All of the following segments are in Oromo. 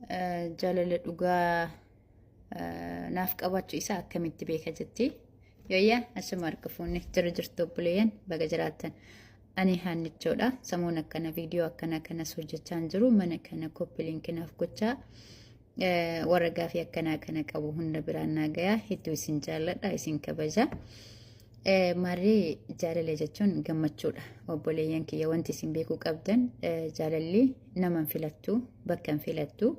Jaalala dhugaa naaf qabaachuu isaa akkamitti beeka jetti. Yooyyaa asuma harka fuunne jira jirtu obboleeyyan baga jiraattan. Ani haannichoodha. Samuun akkana viidiyoo akkana kanas hojjechaa hin jiru. Mana kana koppiliinki naaf gochaa. Warra gaafii akkanaa kana qabu hunda biraan naa gayaa. Hedduu isin jaalladha isin kabaja. Maarree jaalala jechuun gammachuudha. Obboleeyyan kiyya wanti isin beekuu qabdan jaalalli nama hin filattu, bakka hin filattu,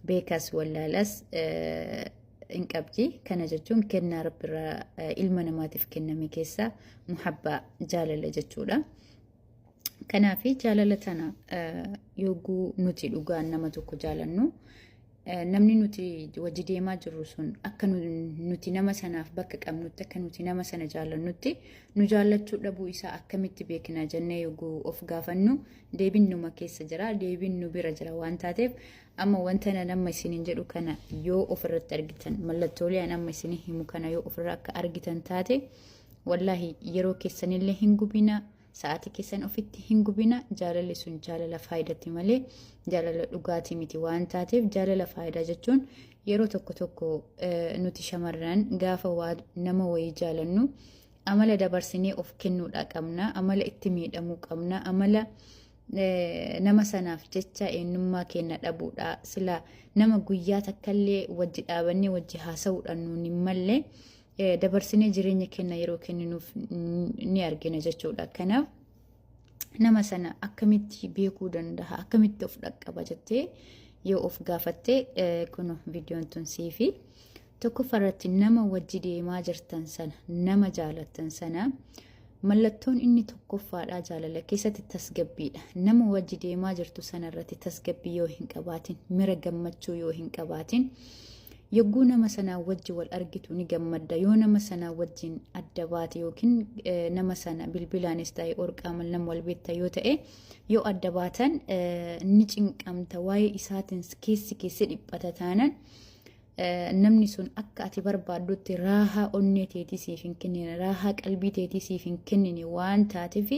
beekaas wallaalas hin qabdi. Kana jechuun kennaa Rabbirraa ilma namaatiif kenname keessaa muhabbaa jaalala jechuudha. Kanaaf jaalala tana yogguu nuti dhugaan nama tokko jaalannu namni nuti wajji deemaa jirru sun akka nuti nama sanaaf bakka qabnutti akka nuti nama sana jaalannutti nu jaallachuu dhabuu isaa akkamitti beekna jennee yogguu of gaafannu deebiin numa keessa jira deebiin nu bira jira waan taateef amma wanta nan amma isiniin jedhu kana yoo ofirratti argitan mallattoolee an amma isinii himu kana yoo ofirra akka argitan taate wallaahi yeroo keessanillee hin gubina Sa'aatii keessan ofitti hin gubina. Jaalalli sun jaalala faayidatti malee jaalala dhugaatii miti waan taateef jaalala faayidaa jechuun yeroo tokko tokko nuti shamarran gaafa waa nama wayii jaalannu amala dabarsinee of kennuudha qabna. Amala itti miidhamuu qabna. Amala nama sanaaf jecha eenyummaa keenya dhabuudha. Sila nama guyyaa takkallee wajji dhaabannee wajji haasa'uudhaan nuun hin malle dabarsinee jireenya keenya yeroo kenninuuf ni argina jechuudha. Kanaaf nama sana akkamitti beekuu danda'a akkamitti of dhaqqaba jettee yoo of gaafatte kun viidiyoon tun siifi tokkoffaa irratti nama wajji deemaa jirtan sana nama jaalattan sana mallattoon inni tokkoffaadhaa jaalala keessatti tasgabbiidha. Nama wajji deemaa jirtu sana irratti tasgabbii yoo hin qabaatin mira gammachuu yoo hin qabaatin Yogguu nama sanaa wajji wal argitu ni gammadda. Yoo nama sanaa wajjin adda baate yookiin nama sana bilbilaanis ta'e orqaaman nama wal beekta yoo ta'e yoo adda baatan ni cinqamta. Waa'ee isaatiin keessi keessi dhiphata taanan namni sun akka ati barbaaddutti raahaa onnee teetii siif hin kennine, raahaa qalbii teetii siif hin kennine waan taateef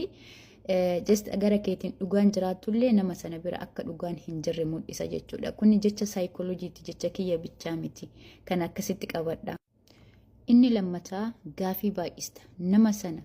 just gara keetiin dhugaan jiraattullee nama sana bira akka dhugaan hin jirre mul'isa jechuudha. Kuni jecha saayikolojiiti, jecha kiyya bichaa miti. Kan akkasitti qabadha. Inni lammataa gaafii baay'ista. Nama sana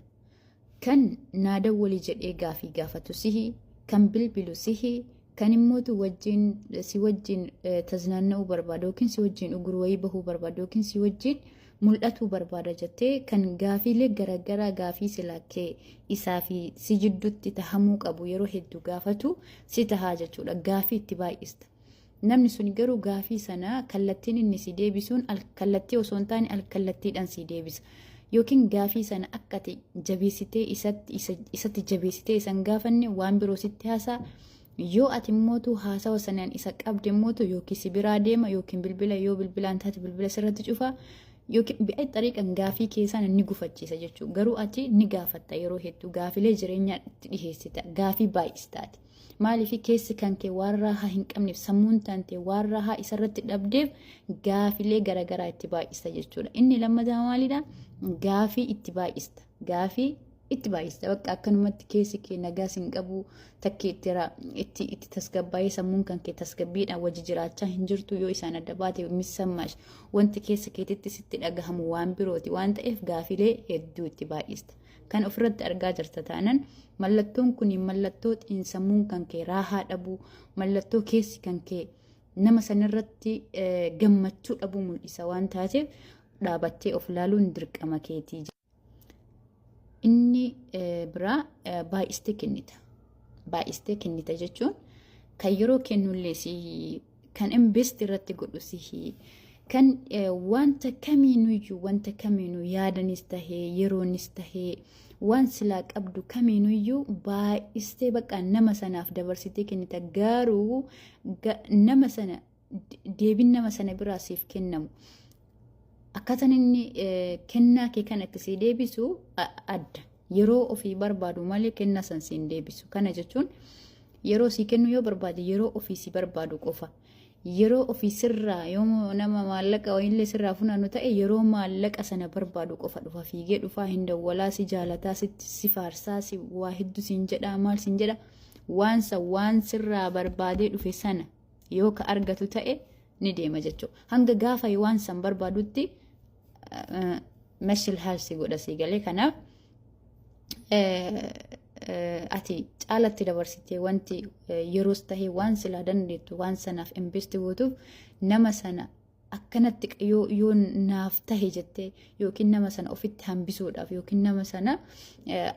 kan naa dawwali jedhee gaafii gaafatu sihi, kan bilbilu sihi, kan immootu wajjin si wajjin taznaanna'uu barbaada yookiin si wajjin ugur wayii bahuu barbaada yookiin si wajjin mul'atuu barbaada jettee kan gaafiilee garaagaraa gaafii silaa kee isaa fi si jidduutti tahamuu qabu yeroo hedduu gaafatu si tahaa jechuudha. Gaafii itti baay'ista. Namni sun garuu gaafii sana kallattiin inni si deebisuun kallattii osoo hin taane alkallattiidhaan si deebisa. Yookiin gaafii sana akka ati jabeessitee isatti isatti jabeessitee isan gaafanne waan biroo sitti haasaa. Yoo ati immootu haasawa sanaan isa qabde immootu yookiin si biraa deema yookiin bilbila yoo bilbilaan taate bilbila sirratti cufa yookiin bi'aa xariiqan gaafii keessaan ni gufachiisa jechuudha. Garuu ati ni gaafatta yeroo hedduu gaafilee jireenyaa itti dhiheessita gaafii baay'istaati. Maaliif keessi kan kee waan raahaa hin qabneef sammuun taante waan raahaa isarratti dhabdeef gaafilee garaagaraa itti baay'ista jechuudha. Inni lammataa maalidha? Gaafii itti baay'ista. Gaafii itti baay'ista bakka akkanumatti keessi kee nagaa sin qabu takki itti itti itti tasgabbaa'ee sammuun kan kee tasgabbiidhaan wajji jiraachaa hin jirtu yoo isaan adda baate missammash wanti keessa keetitti sitti dhagahamu waan birooti waan ta'eef gaafilee hedduu itti baay'ista. Kan ofirratti argaa jirta taanan mallattoon kun mallattoo xiinsammuun kan kee raahaa dhabuu mallattoo keessi kan kee nama sanirratti gammachuu dhabuu mul'isa waan taateef dhaabattee of laaluun dirqama keetii. Inni biraa baay'istee kennita. Baay'istee kennita jechuun kan yeroo kennullee sihi, kan invest irratti godhu sihi, kan wanta kamiinuyyuu wanta kamiinuu yaadanis tahee yeroonis tahee waan silaa qabdu kamiinuyyuu baay'istee bakka nama sanaaf dabarsitee kennita. Garuu nama sana deebiin nama sana biraa siif kennamu akkaataan inni kennaa kee kana itti sii deebisu adda. Yeroo ofii barbaadu malee kennaa san siin deebisu. Kana jechuun yeroo sii kennu yoo barbaade yeroo ofii si barbaadu qofa. Yeroo ofii sirraa yoo nama maallaqa wayiillee sirraa funaanu ta'e yeroo maallaqa sana barbaadu qofa dhufa fiigee dhufaa hin dawwalaa si jaalataa si faarsaa si waa hedduu siin jedhaa maal siin jedha waan san waan sirraa barbaadee dhufe sana. Yoo ka argatu ta'e ni deema jechuudha. Hanga gaafa waan san barbaadutti mashil haalsi godha sii galee. Kanaaf ati caalatti dabarsitee wanti yeroos tahee waan silaa dandeettu waan sanaaf invest gootuuf, nama sana akkanatti yoo naaf tahe jettee yookiin nama sana ofitti hambisuudhaaf yookiin nama sana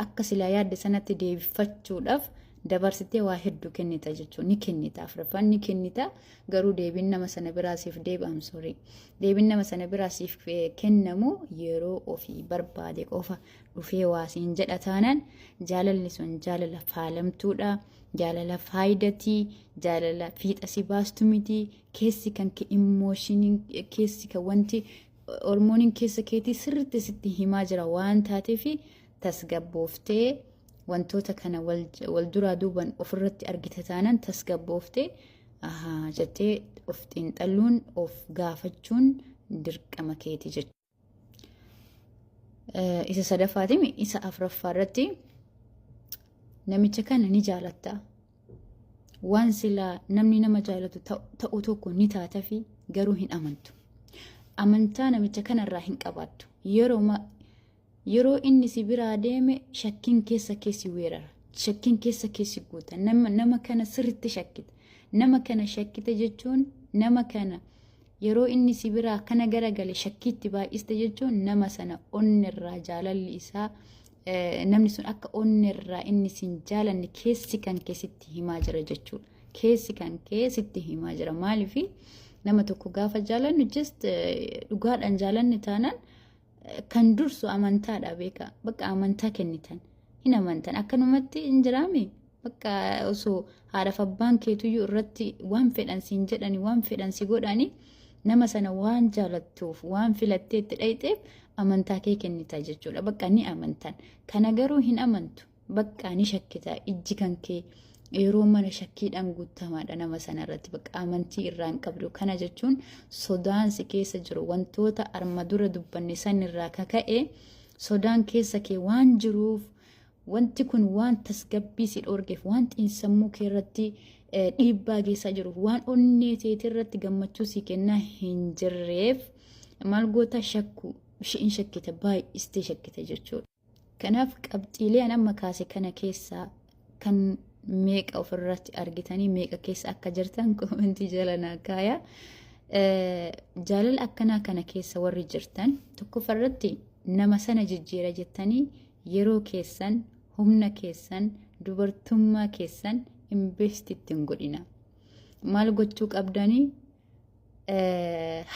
akka silaa yaadde sanatti deebifachuudhaaf dabarsitee waa hedduu kennita jechuun ni kennita. Afuraffaan ni kennita, garuu deebiin nama sana biraa siif deebi'am, sorry, deebiin nama sana biraa siif kennamu yeroo ofii barbaade qofa dhufee waa siin jedha taanaan, jaalalli sun jaalala faalamtuudha, jaalala faayidatii, jaalala fiixa si baastu miti. Keessi kan kee emotioniin, keessi kan wanti hormooniin keessa keetii sirriitti sitti himaa jira waan taateef, tasgabbooftee wantoota kana wal duraa duuban ofirratti argita taanaan, tasgabbooftee ahaa jettee of xiinxalluun, of gaafachuun dirqama keeti jechuudha. Isa sadaffaatiin isa afuraffaa irratti namicha kana ni jaalatta. Waan silaa namni nama jaalatu ta'u tokko ni taatafi, garuu hin amantu. Amantaa namicha kanarraa hin qabaattu. Yeroo inni si biraa deeme shakkiin keessa keessi weerara. Shakkiin keessa keessi guuta. Nama kana sirriitti shakkita. Nama kana shakkite jechuun, nama kana yeroo inni si biraa kana garagale shakkiitti baay'iste jechuun, nama sana onnirraa jaalalli isaa, namni sun akka onnirraa inni sin jaalanne keessi kan keessatti himaa jira jechuudha. Keessi kan keessatti himaa jira. Maaliif? Nama tokko gaafa jaalannu, just dhugaadhaan jaalanne taanaan, kan dursu amantaadha beeka. Bakka amantaa kennitan hin amantan akkanumatti hin jiraame. Bakka osoo haadhaaf abbaan keetuyyuu irratti waan fedhan siin jedhani, waan fedhan si godhani, nama sana waan jaalattuuf, waan filattee itti dhayxeef amantaa kee kennita jechuudha. Bakka ni amantan. Kana garuu hin amantu. Bakka ni shakkita. Ijji kan kee yeroo mana shakkiidhaan guutamaadha nama sana irratti. Bakka amantii irraa hin qabdu. Kana jechuun sodaan si keessa jiru, wantoota arma dura dubbanne sanirraa kaka'e, sodaan keessa kee waan jiruuf, wanti kun waan tasgabbii si dhoorgeef, waan xiinsammuu kee irratti dhiibbaa geessaa jiruuf, waan onnee teetii irratti gammachuu si kennaa hin jirreef, maal goota? Shakku hin shakkita, baay'istee shakkita jechuudha. Kanaaf qabxiilee an amma kaase kana keessaa kan meeqa ofirratti argitanii, meeqa keessa akka jirtan commentii jala naa kaaya. Jaalala akkanaa kana keessa warri jirtan, tokkoffarratti nama sana jijjiira jettanii yeroo keessan, humna keessan, dubartummaa keessan invest ittiin godhina. Maal gochuu qabdanii?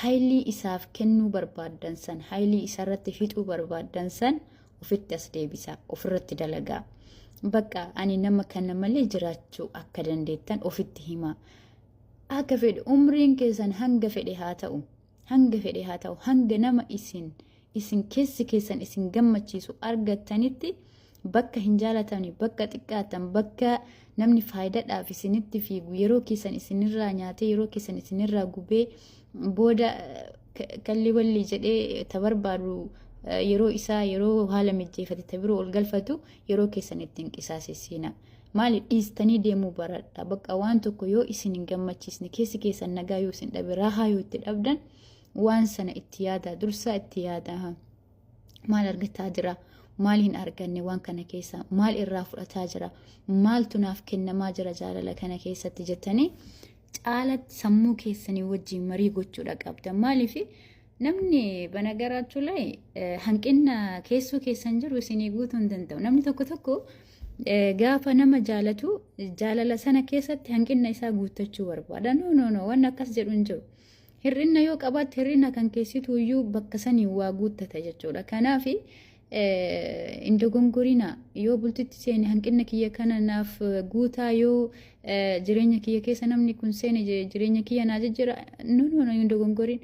Haayilii isaaf kennuu barbaaddan san, haayilii isarratti fixuu barbaaddan san ofitti as deebisaa, ofirratti dalagaa. Bakka ani nama kana malee jiraachuu akka dandeettan ofitti himaa. Akka fedhe umriin keessan hanga fedhe haa ta'u, hanga fedhe haa ta'u, hanga nama isin keessi keessan isin gammachiisu argattanitti, bakka hin jaalatamne, bakka xiqqaatan, bakka namni faayidaadhaaf isinitti fiigu, yeroo keessan isinirraa nyaatee, yeroo keessan isinirraa gubee, booda kalli walli jedhee ta barbaadu yeroo isaa, yeroo haala mijjeeffate ta biroo ol galfatu, yeroo keessan ittiin qisaasessiina. Maali, dhiistanii deemuu baradha. Bakka waan tokko yoo isin hin gammachiisne, keessi keessan nagaa yoo isin dhabe, raahaa yoo itti dhabdan, waan sana itti yaadaa, dursaa itti yaadaa. Maal argataa jira? Maal hin arganne waan kana keessa? Maal irraa fudhataa jira? Maaltu naaf kennamaa jira jaalala kana keessatti jettanii caalatti sammuu keessanii wajjin marii gochuudha qabda. Maaliif? Namni banagaraachuu lay hanqina keessoo keessan jiru isinii guutuu hin danda'u. Namni tokko tokko gaafa nama jaalatu jaalala sana keessatti hanqina isaa guuttachuu barbaada. No, no, no, waan akkas jedhu hin jiru. Hir'ina yoo qabaatte, hir'ina kan keessitu iyyuu bakka sanii waa guuttata jechuudha. Kanaaf hin dogongorina. Yoo bultitti seene hanqina kiyya kana naaf guutaa, yoo jireenya kiyya keessa namni kun seene jireenya kiyya naa jijjiira. No, no, no, hin dogongorin.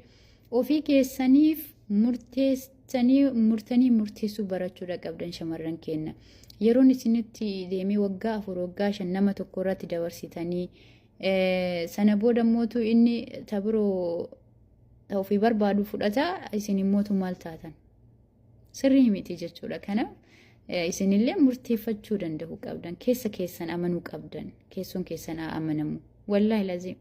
Ofii keessaniif murteessanii, murtanii murteessuu barachuudha qabdan, shamarran keenya. Yeroon isinitti deemee waggaa 4, waggaa 5 nama tokko irratti dabarsitanii, sana booda mootu inni tabiroo ofii barbaadu fudhata, isin immootu maal taatan? Sirrii miti jechuudha. Kanaaf isinillee murteeffachuu danda'uu qabdan. Keessa keessan amanuu qabdan. Keessoon keessan haa amanamu. Wallaahi lazim.